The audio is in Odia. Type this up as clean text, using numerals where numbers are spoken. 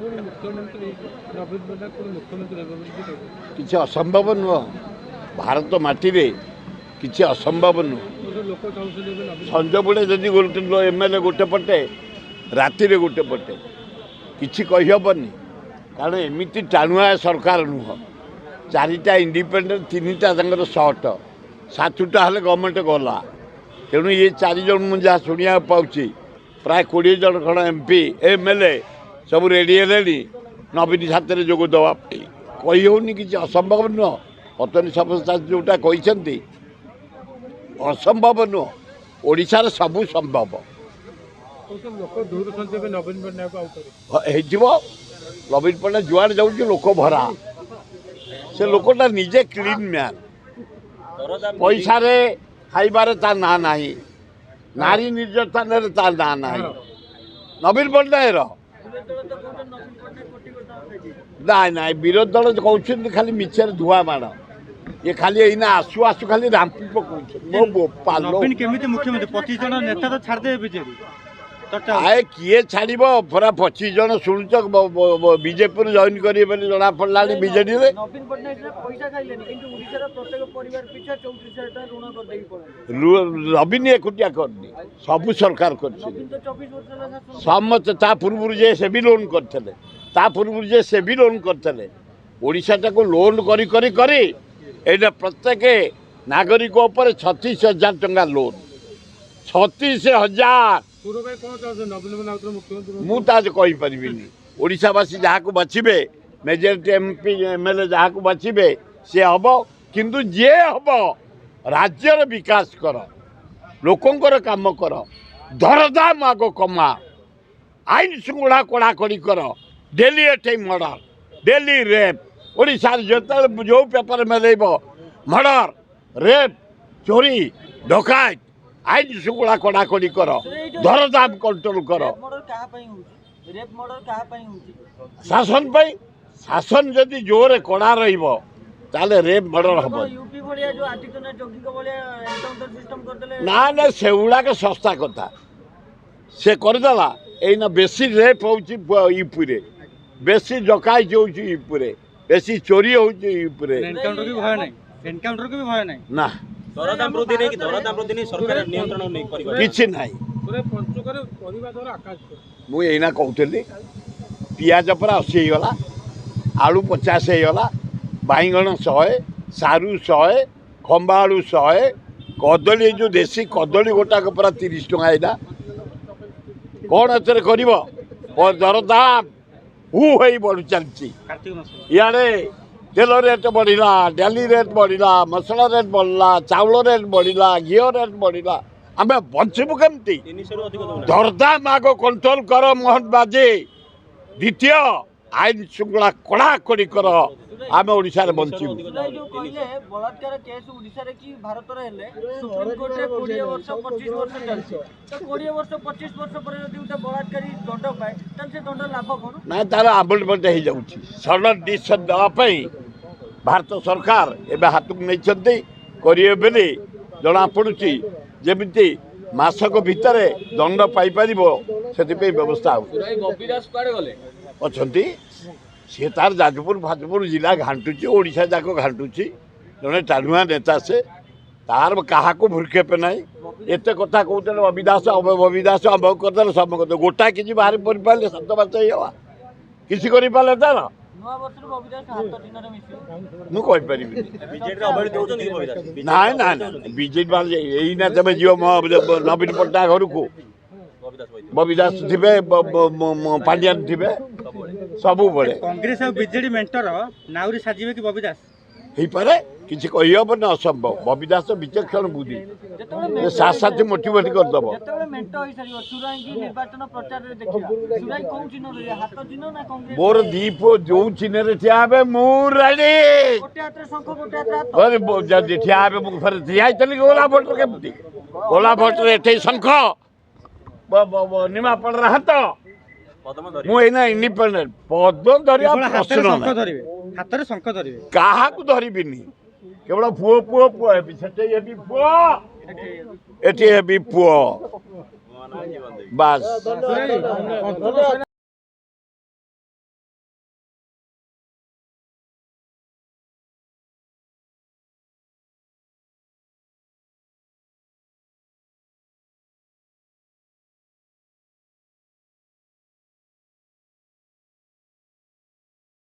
ପୁଣି ମୁଖ୍ୟମନ୍ତ୍ରୀ ନବୀନ ପଟ୍ଟନାୟକ ପୁଣି ମୁଖ୍ୟମନ୍ତ୍ରୀ ହେବେ ବୋଲି ବି କହିଛନ୍ତି। କିଛି ଅସମ୍ଭବ ନୁହଁ। ଭାରତ ମାଟିରେ କିଛି ଅସମ୍ଭବ ନୁହଁ। କିନ୍ତୁ ଲୋକ ଚାହୁଁଛନ୍ତି ଏବେ ନବୀନ ସଞ୍ଜ ବେଳେ ଯଦି ଗୋଟେ ଏମଏଲଏ ଗୋଟେ ପଟେ, ରାତିରେ ଗୋଟେ ପଟେ, କିଛି କହିହେବନି। କାରଣ ଏମିତି ଟାଣୁଆ ସରକାର ନୁହଁ। ଚାରିଟା ଇଣ୍ଡିପେଣ୍ଡେଣ୍ଟ, ତିନିଟା ତାଙ୍କର ସର୍ଟ, ସାତଟା ହେଲେ ଗଭର୍ଣ୍ଣମେଣ୍ଟ ଗଲା। ତେଣୁ ଇଏ ଚାରିଜଣ, ମୁଁ ଯାହା ଶୁଣିବାକୁ ପାଉଛି, ପ୍ରାୟ 20 ଜଣ ଖଣ୍ଡ ଏମପି, ଏମଏଲଏ ସବୁ ରେଡ଼ି ହେଲେଣି ନବୀନ ସାଥିରେ ଯୋଗ ଦେବା ପାଇଁ। କହି ହେଉନି, କିଛି ଅସମ୍ଭବ ନୁହଁ। ଅତନୁ ସବ୍ୟସାଚୀ ଯେଉଁଟା କହିଛନ୍ତି, ଅସମ୍ଭବ ନୁହଁ। ଓଡ଼ିଶାରେ ସବୁ ସମ୍ଭବ। କହୁଛନ୍ତି ଲୋକ ଦୌଡ଼ୁଛନ୍ତି ଏବେ ନବୀନ ପଟ୍ଟନାୟକ ଆଉ ଥରେ। ହେଇଯିବ। ନବୀନ ପଟ୍ଟନାୟକ ଯୁଆଡ଼େ ଯାଉଛି, ଲୋକ ଭରା। ସେ ଲୋକଟା ନିଜେ କ୍ଲିନ୍ ମ୍ୟାନ୍। ପଇସାରେ ଖାଇବାରେ ତା ନାଁ ନାହିଁ, ନାରୀ ନିର୍ଯାତନାରେ ତା ନାଁ ନାହିଁ ନବୀନ ପଟ୍ଟନାୟକର। ନାଇଁ ନାଇଁ, ବିରୋଧୀ ଦଳ କହୁଛନ୍ତି ଖାଲି ମିଛରେ ଧୂଆଁ ମାଡ଼। ଇଏ ଖାଲି ଏଇନା ଆସୁ ଆସୁ ଖାଲି ରାମ୍ପି ପକଉଛନ୍ତି ମୋ ବୋପାଲୋ। ନବୀନ କେମିତି ମୁଖ୍ୟମନ୍ତ୍ରୀ? 25 ଜଣ ନେତା ତ ଛାଡ଼ିଦେବେ ବିଜେଡି, ଚର୍ଚ୍ଚା ଆଏ, କିଏ ଛାଡ଼ିବ ପୁରା 25 ଜଣ? ଶୁଣୁଛ, ବିଜେପିରୁ ଜଏନ୍ କରିବେ ବୋଲି ଜଣା ପଡ଼ିଲାଣି ବିଜେଡିରେ। ନବୀନ ପଟ୍ଟନାୟକ ସିନା ପଇସା ଖାଇଲେନି, କିନ୍ତୁ ଓଡ଼ିଶାର ପ୍ରତ୍ୟେକ ପରିବାର ପିଛା 34,000 ଟଙ୍କା ଋଣ କରିଦେଇକି ପଳେଇଲେ। ନବୀନ ଏକୁଟିଆ କରିନି, ସବୁ ସରକାର କରିଛନ୍ତି। ନବୀନ ତ 24 ବର୍ଷ ହେଲା ଶାସନ। ସମସ୍ତେ। ତା ପୂର୍ବରୁ ଯେ ସେ ବି ଲୋନ୍ କରିଥିଲେ, ତା ପୂର୍ବରୁ ଯେ ସେ ବି ଲୋନ୍ କରିଥିଲେ। ଓଡ଼ିଶାଟାକୁ ଲୋନ୍ କରି କରି କରି ଏଇଟା ପ୍ରତ୍ୟେକ ନାଗରିକ ଉପରେ 36,000 ଟଙ୍କା ଲୋନ୍, 36,000। ସୁର ଭାଇ, କ'ଣ ଚାହୁଁଛନ୍ତି, ନବୀନ ପଟ୍ଟନାୟକ ଆଉ ଥରେ ମୁଖ୍ୟମନ୍ତ୍ରୀ? ମୁଁ ତା କହିପାରିବିନି। ଓଡ଼ିଶାବାସୀ ଯାହାକୁ ବାଛିବେ, ମେଜରିଟି ଏମପି ଏମଏଲଏ ଯାହାକୁ ବାଛିବେ, ସିଏ ହେବ। କିନ୍ତୁ ଯିଏ ହେବ, ରାଜ୍ୟର ବିକାଶ କର, ଲୋକଙ୍କର କାମ କର, ଦରଦାମ ଆଗ କମା, ଆଇନ ଶୃଙ୍ଖଳା କଡ଼ାକଡ଼ି କର। ଡେଲି ଏଠି ମର୍ଡ଼ର, ଡେଲି ରେପ୍। ଓଡ଼ିଶାରେ ଯେତେବେଳେ ଯେଉଁ ପେପର ମେଲେଇବ, ମର୍ଡ଼ର, ରେପ୍, ଚୋରି, ଡକାୟତ। ଆଇନ ଶୃଙ୍ଖଳା କଡ଼ାକଡ଼ି କର, ଦରଦାମ କଣ୍ଟ୍ରୋଲ କର। ରେପ୍ ମର୍ଡର କାହା ପାଇଁ ହଉଛି? ରେପ୍ ମର୍ଡର କାହା ପାଇଁ ହଉଛି? ଶାସନ ପାଇଁ। ଶାସନ ଯଦି ଜୋରେ କଡ଼ା ରହିବ, ତାହେଲେ ରେପ୍ ମର୍ଡ଼ର କଣ ହବନି। ୟୁପି ଭଳିଆ, ଯୋଉ ଆଦିତ୍ୟନାଥ ଯୋଗୀଙ୍କ ଭଳିଆ ଏନକାଉଣ୍ଟର ସିଷ୍ଟମ କରିଦେଲେ? ନା ନା, ସେଗୁଡ଼ାକ ଶସ୍ତା କଥା। ସେ କରିଦେଲା। ଏଇନା ବେଶୀ ରେପ୍ ହେଉଛି ୟୁପିରେ, ବେଶୀ ଡକାୟତି ହେଉଛି ୟୁପିରେ, ବେଶୀ ଚୋରି ହେଉଛି ୟୁପିରେ। ଏନକାଉଣ୍ଟର ବି ଭୟ ନାହିଁ, ଏନକାଉଣ୍ଟରକୁ ବି ଭୟ ନାହିଁ। ନା। ଦରଦାମ ବୃଦ୍ଧି ନେଇ ସରକାର ନିୟନ୍ତ୍ରଣ ନେଇ କରିବ? କିଛି ନାହିଁ। ସୁର, ପଞ୍ଚୁକରେ ପରିବା ଦର ଆକାଶ ଛୁଆଁ। ମୁଁ ଏଇନା କହୁଥିଲି, ପିଆଜ ପରା 80 ହେଇଗଲା, ଆଳୁ 50 ହେଇଗଲା, ବାଇଗଣ 100, ସାରୁ 100, ଖମ୍ବା ଆଳୁ 100, କଦଳୀ, ଏଇ ଯେଉଁ ଦେଶୀ କଦଳୀ ଗୋଟାକ ପରା 30 ଟଙ୍କା ଏଇନା। କ'ଣ ଏଥିରେ କରିବ? ଦରଦାମ ହୁ ହେଇ ବଢ଼ି ଚାଲିଛି। କାର୍ତ୍ତିକ ମାସ। ଇଆଡ଼େ ତେଲ ରେଟ୍ ବଢ଼ିଲା, ଡାଲି ରେଟ୍ ବଢ଼ିଲା, ମସଲା ରେଟ୍ ବଢ଼ିଲା, ଚାଉଳ ରେଟ୍ ବଢ଼ିଲା, ଘିଅ ରେଟ୍ ବଢ଼ିଲା। ଆମେ ବଞ୍ଚିବୁ କେମିତି? 300ରୁ ଅଧିକ ଦଉନାହାନ୍ତି। ଦରଦାମ ଆଗ କଣ୍ଟ୍ରୋଲ କର ମୋହନ ମାଝୀ। ଦ୍ୱିତୀୟ, ଆଇନ ଶୃଙ୍ଖଳା କଡ଼ାକଡ଼ି କର। ଆମେ ଓଡ଼ିଶାରେ ବଞ୍ଚିବୁ। ସୁର, ଯୋଉ କହିଲେ ବଳାତ୍କାର କେସ୍ ଓଡ଼ିଶାରେ କି ଭାରତରେ ହେଲେ ସୁପ୍ରିମକୋର୍ଟରେ 20 ବର୍ଷ, 25 ବର୍ଷ ଚାଲିଛି, ତ 20 ବର୍ଷ, 25 ବର୍ଷ ପରେ ଯଦି ଗୋଟେ ବଳାତ୍କାରୀ ଦଣ୍ଡ ପାଏ, ତାହେଲେ ସେ ଦଣ୍ଡ ଲାଭ କ'ଣ? ନା, ତାର ଆମେଣ୍ଡମେଣ୍ଟ ହେଇଯାଉଛି। ସଡନ୍ ଡିସିସନ୍ ଦେବା ପାଇଁ ଭାରତ ସରକାର ଏବେ ହାତକୁ ନେଇଛନ୍ତି, କରିବେ ବୋଲି ଜଣାପଡ଼ୁଛି। ଯେମିତି ମାସକ ଭିତରେ ଦଣ୍ଡ ପାଇପାରିବ, ସେଥିପାଇଁ ବ୍ୟବସ୍ଥା ହେଉଛି। ଅଛନ୍ତି। ସିଏ ତାର ଯାଜପୁର ଫାଜପୁର ଜିଲ୍ଲା ଘାଣ୍ଟୁଛି, ଓଡ଼ିଶା ଯାକ ଘାଣ୍ଟୁଛି। ଜଣେ ଟାଣୁଆ ନେତା ସେ, ତାର କାହାକୁ ଭୃକ୍ଷେପ ନାହିଁ। ଏତେ କଥା କହୁଥିଲେ ବବି ଦାସ, ବବି ଦାସ ଅମକ କରିଦେଲେ, ସମକ କରିଦେଲେ, ଗୋଟାଏ କିଛି ବାହାରି କରିପାରିଲେ? 7 ମାସ ହେଇଗଲା, କିଛି କରିପାରିଲେ ତାର? ନୂଆ ବର୍ଷରୁ ବବି ଦାସ ହାତ ଚିହ୍ନରେ ମିଶିବ? ମୁଁ କହିପାରିବିନି। ବିଜେଡିରେ ଅବହେଳିତ ହଉଛନ୍ତି କି ବବି ଦାସ? ନାଇଁ ନାଇଁ ନାଇଁ, ବିଜେଡି ବାଲା ଏଇନା ତମେ ଯିବ ନବୀନ ପଟ୍ଟନାୟକ ଘରକୁ, ବବି ଦାସ ବହିଥିବେ। ବବି ଦାସ ଥିବେ, ପାଣ୍ଡିଆନ ଥିବେ ସବୁବେଳେ। କଂଗ୍ରେସ ଆଉ ବିଜେଡି ମେଣ୍ଟର ନାଉରୀ ସାଜିବେ କି ବବି ଦାସ? ହେଇପାରେ, କିଛି କହିହବନି ଅସମ୍ଭବ। ବବି ଦାସ ବିଚକ୍ଷଣ ବୁଦ୍ଧି। ଯେତେବେଳେ ସାଥୀ ମୋଟିଭେଟ୍ କରିଦେବ। ଯେତେବେଳେ ମେଣ୍ଟ ହେଇସାରିବ, ସୁରାଇକି ନିର୍ବାଚନ ପ୍ରଚାରରେ ଦେଖିବା। ସୁରାଇ କୋଉ ଚିହ୍ନ ରହିବେ, ହାତ ଚିହ୍ନ ନା କଂଗ୍ରେସ? ମୋର ଦି ପୁଅ ଯୋଉ ଚିହ୍ନରେ ଠିଆ ହେବେ, ମୁଁ ରେଡି। ଗୋଟେ ହାତରେ ଶଙ୍ଖ, ଗୋଟେ ହାତରେ ହାତ। ଯଦି ଠିଆ ହେବେ, ମୁଁ ଫେରେ ଠିଆ ହେଇଥିଲି ଗଲା ଭୋଟରେ। କେମିତି ଗଲା ଭୋଟରେ? ଏଠି ଶଙ୍ଖ, ନିମାପଡ଼ାର ହାତ। ପଦ୍ମ ଧରି। ମୁଁ ଏଇନା ଇଣ୍ଡିପେଣ୍ଡେଣ୍ଟ। ପଦ୍ମ ଧରିବା କେବଳ ହାତରେ ପ୍ରଶ୍ନ ଶଙ୍ଖ ନାହିଁ। ଧରିବେ, ହାତରେ ଶଙ୍ଖ ଧରିବେ। କାହାକୁ ଧରିବିନି, କେବଳ ପୁଅ ପୁଅ ପୁଅ ହେବି। ସେଠି ହେବି ପୁଅ, ଏଠି ହେବି ପୁଅ, ବାସ୍। ପଞ୍ଚୁକ